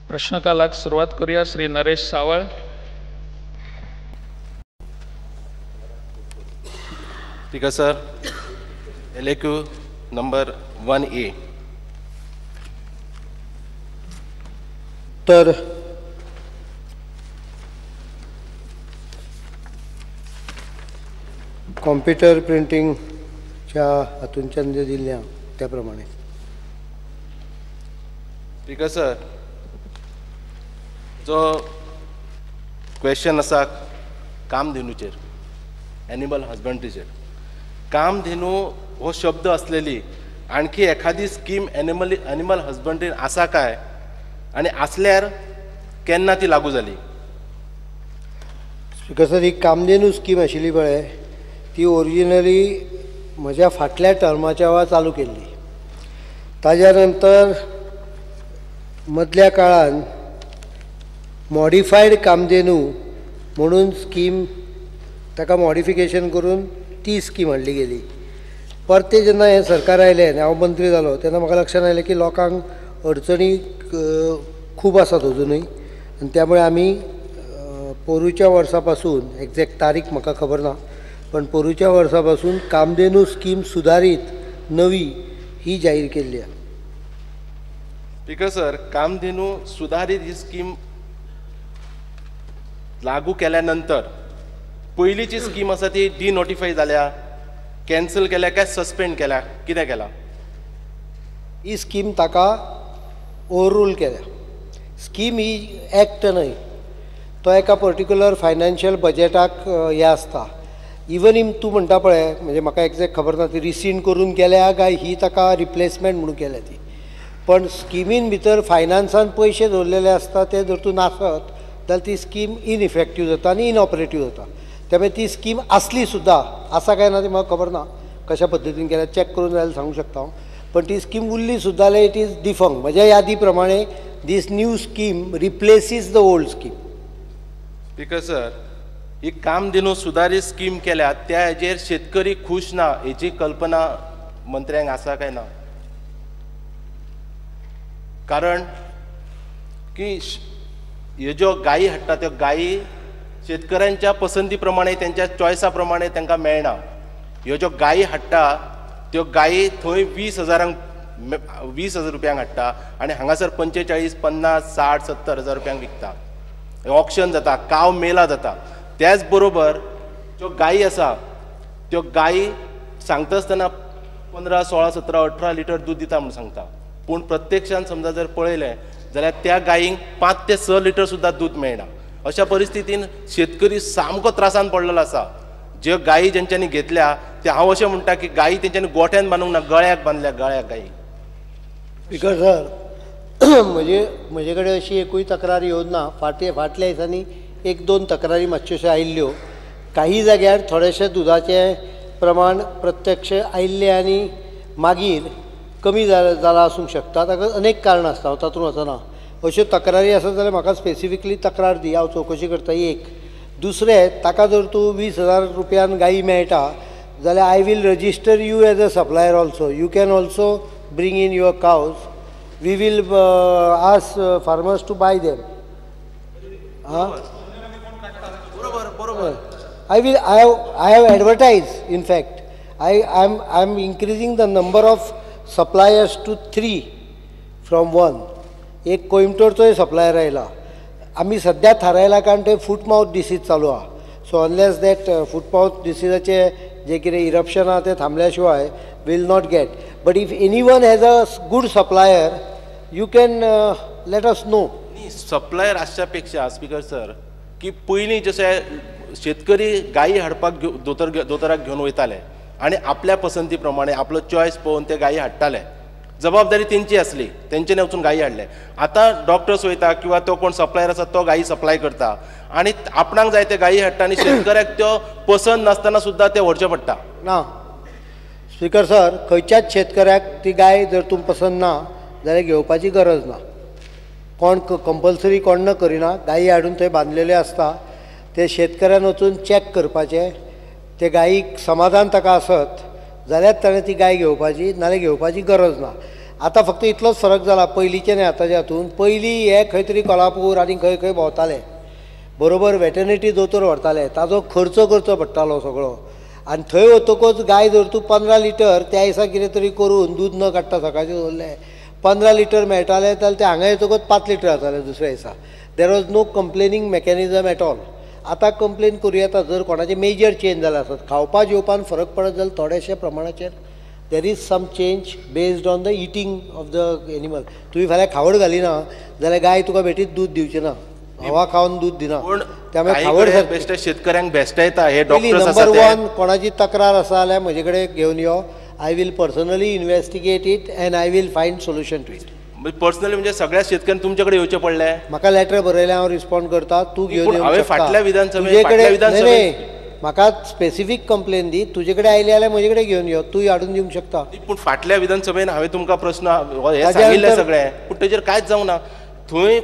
प्रश्नकालाक सुरवात करूया. श्री नरेश सावळ. ठीक आहे सर. LAQ number 1A. तर कॉम्प्युटर प्रिंटिंगच्या हातूंच्यान जे दिल्लें त्या प्रमाणे. ठीक आहे सर. जो क्वेश्चन आसा कामधेनूचेर, एनिमल हजबंड्रीचेर. कामधेनू हो शब्द असलेली आणखी एखादी स्कीम एनिमल हजबंड्रीन आसा काय, आनी आसल्यार केन्ना ती लागू जाली? स्पीकर सर, ही कामधेनू स्कीम आशिल्ली पळय ती ओरिजिनली म्हज्या फाटल्या टर्माच्या वेळार चालू केल्ली. ताज्या नंतर मदल्या काळान मॉडिफायड कामधेनू म्हणून स्कीम, ताका मॉडिफिकेशन करून ती स्कीम हाडली गेली. परते जेन्ना हें सरकार आयलें आनी हांव मंत्री जालो तेन्ना म्हाका लक्षांत आयलें की लोकांक अडचणी खूब आसात अजुनूय, आनी त्यामुळे आमी पोरूच्या वर्सा पासून, एग्जॅक्ट तारीख म्हाका खबर ना, पण पोरूच्या वर्सा पासून कामधेनू स्कीम सुदारीत नवी ही जाहीर केल्ली आसा. स्पीकर सर, कामधेनू सुदारीत ही स्कीम लागू केल्या नंतर पयलींची स्कीम आसा ती डिनोटिफाय जाल्या, कॅन्सल केल्या काय सस्पेंड केल्या, कितें केलां? ही स्कीम ताका ओवररूल केल्या. स्कीम ही एक्ट न्हय, तो एका पर्टिक्युलर फायनान्शियल बजेटाक हें आसता. इवन if तूं म्हणटा पळय, म्हणजे म्हाका एग्जॅक्ट खबर ना ती रिसींड करून केल्या काय ही ताका रिप्लेसमेंट म्हणून केल्या ती, पण स्किमीन भितर फायनान्सान पयशे दवरलेले आसता ते जर तूं नासत जाल्यार ती स्कीम इनइफेक्टीव जाता आनी इनऑपरेटीव जाता. त्यामुळे ती स्कीम आसली सुद्दां आसा काय ना ती म्हाका खबर ना, कशा पद्दतीन केल्या चॅक करून जाल्यार सांगूंक शकता हांव, पण ती स्कीम उरली सुद्दां जाल्यार it is डिफंक्ट. म्हज्या यादी प्रमाणे this new scheme replaces the old scheme. Speaker sir, he Kamadhenu सुदारीत scheme केल्या त्या हेजेर शेतकरी खूश ना हेची कल्पना मंत्र्यांक आसा काय ना? कारण की ह्यो ज्यो गायी हाडटा त्यो गायी शेतकऱ्यांच्या पसंती प्रमाणे, तेंच्या चॉयसा प्रमाणे तांकां मेळना. ह्यो ज्यो गायी हाडटा त्यो गायी थंय 20,000 रुपयांक हाडटा आनी हांगासर 45, 50, 60, 70 हजार रुपयांक विकता. ऑक्शन जाता, काव मेला जाता. त्याच बरोबर ज्यो गायी आसा त्यो गायी सांगता आसतना 15, 16, 17, 18 लिटर दूद दिता म्हूण सांगता, पूण प्रत्यक्षान समजा जर पळयलें जाल्यार त्या गायींक 5 ते 6 लिटर सुद्दां दूद मेळना. अशा परिस्थितीन शेतकरी सामको त्रासान पडलेलो आसा. ज्यो गायी जेंच्यांनी घेतल्या ते हांव अशें म्हणटा की गायी तेंच्यांनी गोठ्यान बांदूंक ना, गळ्याक बांदल्या, गळ्याक गायी. स्पीकर सर, म्हजे कडेन अशी एकूय तक्रार येवन ना. फाटल्या दिसांनी 1-2 तक्रारी मातश्योश्यो आयिल्ल्यो. काही जाग्यार थोडेशें दुदाचें प्रमाण प्रत्यक्ष आयिल्लें आनी मागीर कमी जालां आसूंक शकता. ताका अनेक कारणां आसता, हांव तातूंत वचना. अश्यो तक्रारी आसत जाल्यार म्हाका स्पेसिफिकली तक्रार दी, हांव चवकशी करता. एक दुसरें, ताका जर तूं 20,000 रुपयान गायी मेळटा जाल्यार I will register you as a supplier also. You can also bring in your cows. We will ask farmers to buy them. बरोबर बरोबर. I have advertise. In fact I am increasing the number of suppliers to 3 from 1. एक कोइंबतोरचोय supplier आयला. आमी सद्या थारायला कारण ते फूट मावथ disease चालू आहा. So unless that foot mouth डिसीजाचे जे कितें इरप्शन आहा तें थांबल्या शिवाय will not get. But if any one has a good supplier you can let us know. Supplier आसच्या पेक्षा स्पीकर सर, की पयलीं जशें शेतकरी गायी हाडपाक दोतोराक घेवन वयताले आनी आपल्या पसंती प्रमाणे आपलो चॉयस पळोवन ते गायी हाडटाले, जबाबदारी तेंची आसली, तेंच्यांनी वचून गायी हाडले. आतां डॉक्टर्स वयता किंवा तो कोण सप्लायर आसा तो गायी सप्लाय करता आनी आपणाक जाय ते गायी हाडटा आनी शेतकऱ्याक त्यो पसंत नासतना सुद्दां ते व्हरचें पडटा. ना स्पीकर सर, खंयच्याच शेतकऱ्याक ती गाय जर तुमकां पसंत ना जाल्यार घेवपाची गरज ना. कोण कंपल्सरी कोण न करिना. गायी हाडून थंय बांदलेल्यो आसता, ते शेतकऱ्यान वचून चॅक करपाचें, ते गायीक समाधान ताका आसत जाल्यार ताणें ती गाय घेवपाची, नाल्यार घेवपाची गरज ना. आतां फक्त इतलोच फरक जाला पयलींचे न्ही आतांच्या हातून. पयलीं हे खंय तरी कोल्हापूर आनी खंय खंय भोंवताले, बरोबर वेटरनिटी दोतोर व्हरताले, ताजो खर्च करचो पडटालो सगळो. आनी थंय वतकच गाय जर तूं 15 लिटर त्या दिसा कितें तरी करून दूद न काडटा सकाळचें दवरलें 15 लिटर मेळटालें जाल्यार तें हांगा येतकच 5 लिटर जातालें दुसऱ्या दिसा. There was no complaining mechanism at all. आतां कंप्लेन करूं येता जर कोणाचें मेजर चेंज जालें आसत, खावपा जेवपान फरक पडत जाल्यार थोडेशे प्रमाणाचेर there is some change based on the eating of the animal. तुवें फाल्यां खावड घाली ना जाल्यार गाय तुका बेठीच दूद दिवची ना, हवा खावन दूद दिना. त्यामुळे खावड बेश्टे शेतकऱ्यांक भेश्टायता हे डॉक्टर्स. नंबर 1, कोणाची तक्रार आसा जाल्यार म्हजे कडेन घेवन यो, I will personally investigate it and I will find solution to it. Personally म्हणजे सगळ्या शेतकऱ्यांक तुमचे कडेन येवचें पडलें? म्हाका लेटर बरयलें, हांव रिस्पॉन्ड करता, तूं घेवन हांवें फाटल्या विधानसभेत म्हाका स्पेसिफीक कंप्लेन दी, तुजे कडेन आयली जाल्यार म्हजे कडेन घेवन यो, तूं हाडून दिवंक शकता. पूण फाटल्या विधानसभेन हांवें तुमकां प्रस्न हे सांगिल्ले सगळे, पूण तेजेर कांयच जावंक ना. थंय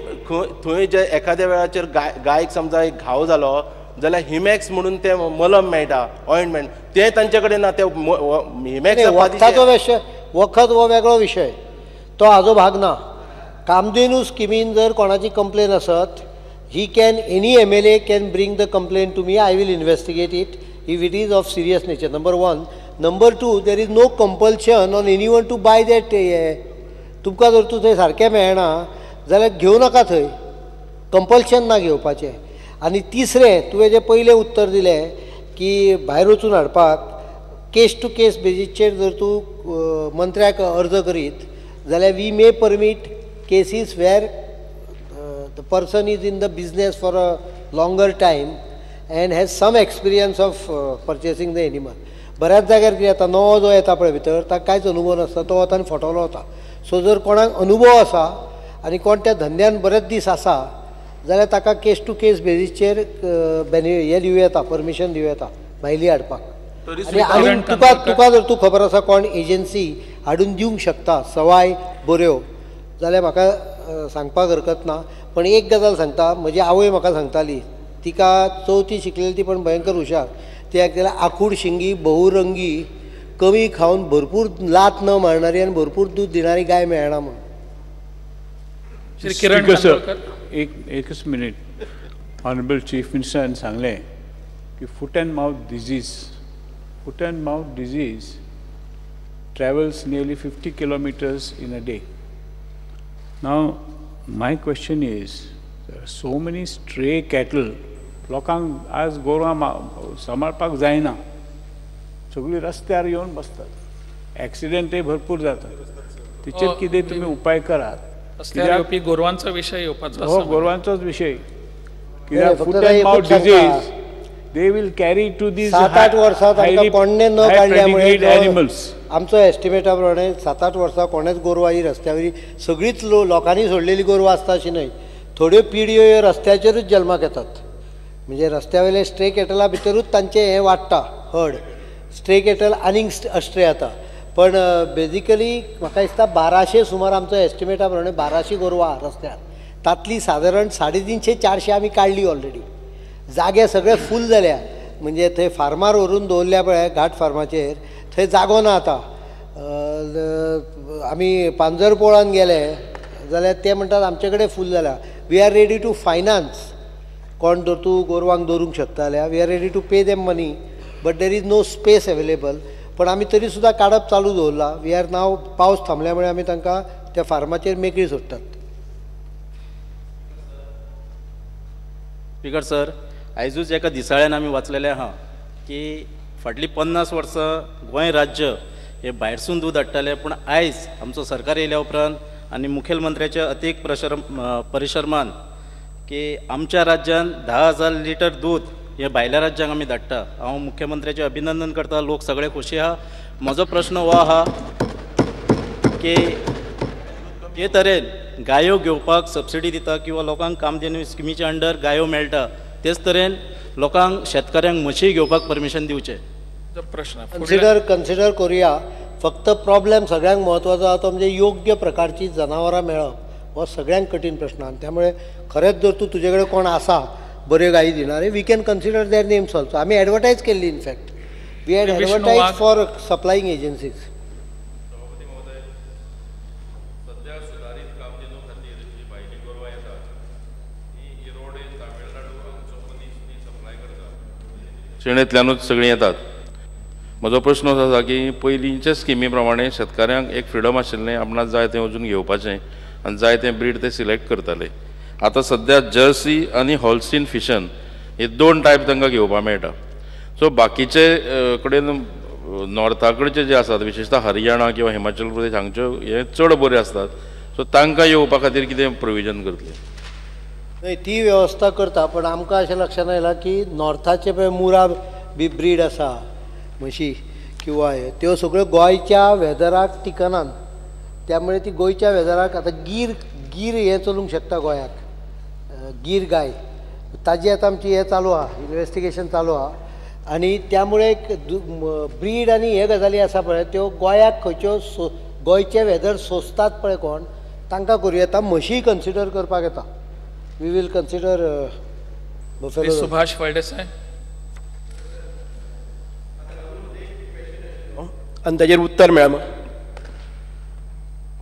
थंय जे एखाद्या वेळाचेर गायक समजा एक घाव जालो जाल्यार हिमॅक्स म्हणून तें मलम मेळटा, ऑयंटमेंट, तें तांचे कडेन ना. तें हिमॅक्स वखदाचो विशय, वखद हो वेगळो विशय, तो हाजो भाग ना. कामधेनू स्किमीन जर कोणाची कंप्लेन आसत, he can, any MLA can bring the complaint to me, I will investigate it if it is of serious nature, number 1. Number 2, there is no compulsion on anyone to buy that. तुमकां जर तूं थंय सारकें मेळना जाल्यार घेवं नाका, थंय कंपल्शन ना घेवपाचें. आनी तिसरें, तुवें जें पयलें उत्तर दिलें की भायर वचून हाडपाक, केस टू केस बेजीसचेर जर तूं मंत्र्याक अर्ज करीत जाल्यार we may permit cases where the person is in the business for a longer time and has some experience of purchasing the animal. बऱ्याच जाग्यार कितें जाता, नवो जो येता पळय भितर ताका कांयच अनुभव नासता, तो वता आनी फटवलो वता. सो जर कोणाक अनुभव आसा आनी कोण त्या धंद्यान बरेच दीस आसा जाल्यार ताका केस टू केस बेजीसचेर हें दिवं येता, परमिशन दिवं येता भायली हाडपाक. आनी तुका तुका जर तूं खबर आसा कोण एजन्सी हाडून दिवंक शकता सवाय बऱ्यो जाल्यार म्हाका सांगपाक हरकत ना. पण एक गजाल सांगता, म्हजी आवय म्हाका सांगताली, तिका चवथी शिकलेली ती पण भयंकर हुशार, ती एकदां आखूड शिंगी बहुरंगी कमी खावन भरपूर लात न मारणारी आनी भरपूर दूद दिणारी गाय मेळना म्हणून. किरण सर, एकच मिनीट. ऑनरेबल चीफ मिनिस्टरान सांगलें की foot and mouth disease, foot and mouth disease travels nearly 50 kilometers in a day. Now, my question is, there are so many stray cattle. लोकांक आज गोरवां सांबाळपाक जायना, सगळीं रस्त्यार येवन बसतात, एक्सिडेंटय भरपूर जातात. तिचेर कितें तुमी उपाय करात. रस्त्यार येवपी गोरवांचो विशय येवपाचो, हो गोरवांचोच विशय. कित्याक foot and mouth disease they will carry to these 7-8 वर्सां तांकां कोणें न काडल्यामुळे एनिमल्स. आमचो एस्टिमेटा प्रमाणे 7-8 वर्सां कोणेंच गोरवां ही रस्त्यावयली सगळींच लोकांनी सोडलेली गोरवां आसता अशी न्हय, थोड्यो पिढयो ह्यो रस्त्याचेरूच जल्माक येतात. म्हणजे रस्त्या वयले स्ट्रे कॅटला भितरूच तांचें हें वाडटा हड, स्ट्रे कॅटल आनीक अस्ट्रे जाता. पण बेजिकली म्हाका दिसता 1200 सुमार आमचो एस्टिमेटा प्रमाणे 1200 गोरवां रस्त्यार, तांतली सादारण 350-400 आमी काडली ऑलरेडी. जागे सगळे फूल जाल्या, म्हणजे थंय फार्मार व्हरून दवरल्या पळय घाट फार्माचेर, थंय जागो ना आतां. आमी पांजरपोळान गेले जाल्यार ते म्हणटात आमचे कडेन फूल जाल्या, we are ready to finance. कोण जर तूं गोरवांक दवरूंक शकता जाल्यार we are ready to pay them money, but there is no space available. पण आमी तरी सुद्दां काडप चालू दवरलां. We are नाव पावस थांबल्या मुळे आमी तांकां त्या फार्माचेर मेकळी सोडटात. स्पीकर सर, आयजूच एका दिसाळ्यान आमी वाचलेलें आहा की फाटलीं 50 वर्सां गोंय राज्य हे भायरसून दूद हाडटाले, पूण आयज आमचो सरकार येयल्या उपरांत आनी मुखेलमंत्र्याच्या अतीक परिश्रमान की आमच्या राज्यान 10,000 लिटर दूद हे भायल्या राज्यांक आमी धाडटा. हांव मुख्यमंत्र्याचें अभिनंदन करता, लोक सगळे खोशी आहा. म्हजो प्रश्न हो आहा की जे तरेन गायो घेवपाक सबसिडी दिता किंवा लोकांक कामधेनू स्किमीच्या अंडर गायो मेळटा, तेच तरेन लोकांक शेतकऱ्यांक म्हशी घेवपाक परमिशन दिवचें. प्रश्न कन्सिडर करुया. फक्त प्रॉब्लेम सगळ्यांक म्हत्वाचो आसा तो म्हणजे योग्य प्रकारची जनावरां मेळप हो सगळ्यांक कठीण प्रश्न. आनी त्यामुळे खरेंच जर तूं तुजे कडेन कोण आसा बऱ्यो गायी दिणारे, we can consider their names also. आमी एडवर्टायज केल्ली, in fact we had advertise for supplying agencies. दक्षिणेंतल्यानूच सगळीं येतात. म्हजो प्रश्न असो आसा की पयलींचे स्किमी प्रमाणे शेतकाऱ्यांक एक फ्रिडम आशिल्लें, आपणाक जाय तें वचून घेवपाचें आनी जाय तें ब्रीड ते सिलेक्ट करताले. आतां सद्या जर्सी आनी होलस्टीन फिशन हे दोन टायप तांकां घेवपाक मेळटा. सो बाकीचे कडेन नॉर्था कडचे जे आसात, विशेशतः हरियाणा किंवा हिमाचल प्रदेश हांगच्यो हे चड बऱ्यो आसतात, सो तांकां येवपा खातीर कितें प्रोविजन करतले? न्हय, ती वेवस्था करता, पण आमकां अशें लक्षांत आयलां की नॉर्थाचे पळय मुरा बी ब्रीड आसा म्हशी किंवा हे, त्यो सगळ्यो गोंयच्या वेदराक टिकनात. त्यामुळे ती गोंयच्या वेदराक आतां गीर गीर हें चलूंक शकता गोंयाक, गीर गाय, ताजी आतां आमची हें चालू आहा, इन्वेस्टिगेशन चालू आहा. आनी त्यामुळे ब्रीड आनी हे गजाली आसा पळय त्यो गोंयाक खंयच्यो गोंयचें वेदर सोंसतात पळय कोण, तांकां करूं येता. म्हशीय कन्सिडर करपाक येता. We will consider buffalo. Subhash Phaldesai. आनी ताजेर उत्तर मेळ्ळा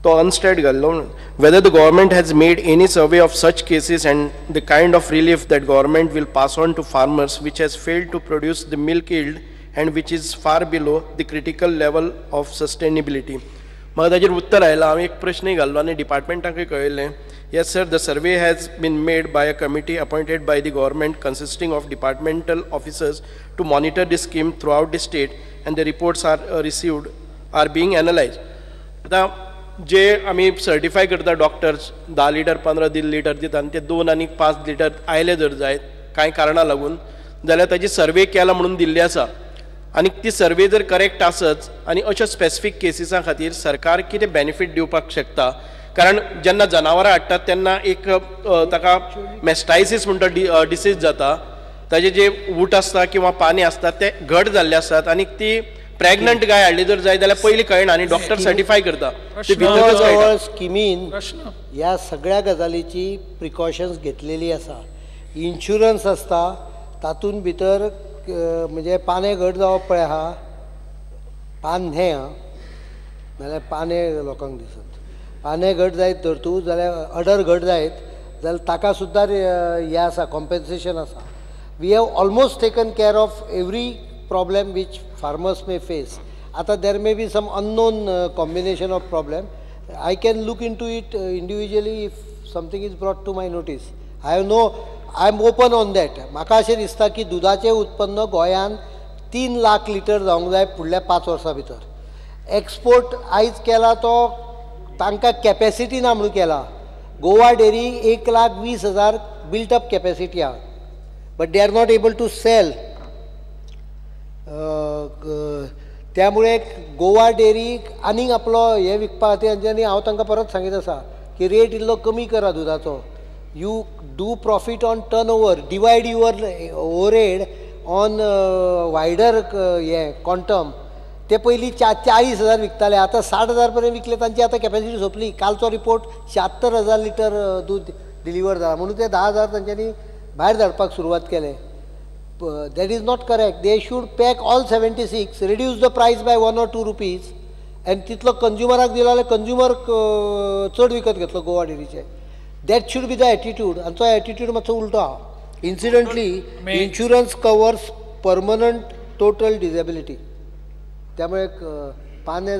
तो अनस्टेट घाल्लो म्हणून. Whether the government has made any survey of such cases and the kind of relief that government will pass on to farmers which has failed to produce the milk yield and which is far below the critical level of sustainability. म्हाका ताजेर उत्तर आयलां. हांवें एक प्रश्नय घाल्लो आनी डिपार्टमेंटाकूय कळयलें. Yes sir, the survey has been made by a committee appointed by the government consisting of departmental officers to monitor the scheme throughout the state and the reports are received are being analysed. आतां जे आमी certify करता doctors 10 litre 15 litre दिता आनी ते 2 आनी 5 litre आयले जर जायत कांय कारणां लागून जाल्यार ताजी सर्वे केला म्हणून दिल्ली आसा आनी ती सर्वे जर करेक्ट आसत आनी अश्या स्पेसिफीक केसिसां खातीर सरकार कितें बेनिफीट दिवपाक शकता? कारण जेन्ना जनावरां हाडटात तेन्ना एक ताका मेस्टायसीस म्हणटा डिसीज जाता, ताजे जे ऊट आसता किंवा पानी आसता ते घट जाल्ले आसतात आनी ती प्रेग्नंट गाय हाडली जर जाय जाल्यार पयलीं कळना आनी डॉक्टर सर्टिफाय करता. जवळ स्किमीन ह्या सगळ्या गजालीची प्रिकॉशन्स घेतलेली आसा. इन्शुरन्स आसता तातूंत भितर म्हणजे पाने घट जावप पळय आहा, पान न्हय आं, नाल्यार पाने लोकांक दिसत, पाने घट जायत धर तूं जाल्यार अडर घट जायत जाल्यार ताका सुद्दां हें आसा, कॉम्पेन्सेशन आसा. We have almost taken care of every problem which farmers may face. Ata there may be some unknown combination of problem. I can look into it individually if something is brought to my notice. I have no, I am open on that. म्हाका अशें दिसता की दुदाचें उत्पन्न गोंयान 3 lakh litre जावंक जाय फुडल्या 5 वर्सां भितर. एक्सपोर्ट आयज केला तो तांकां कॅपेसिटी ना म्हणून केला. Goa dairy 1,20,000 built up capacity आहा, but they are not able to sell. त्यामुळे गोवा डेअरी आनीक आपलो हें विकपा खातीर आनी हांव तांकां परत सांगीत आसा की रेट इल्लो कमी करा दुदाचो. You do profit on turn over, divide your overhead on wider हें क्वांटम. ते पयलीं 40,000 विकताले, आतां 60,000 पर्यंत विकले. तांची आतां कॅपेसिटी सोंपली. कालचो रिपोर्ट 76,000 लिटर दूद डिलिव्हर जाला, म्हणून ते 10,000 तांच्यांनी भायर धाडपाक सुरवात केले. That is not correct. They should pack all 76, reduce the price by 1 or 2 rupees, and तितलो कंज्युमराक दिलो जाल्यार कंज्युमर चड विकत घेतलो Goa डेअरीचे. That should be the attitude. आनी तो एटिट्यूड मातसो उलटो आहा. Incidentally insurance covers permanent total disability. त्यामुळे पाने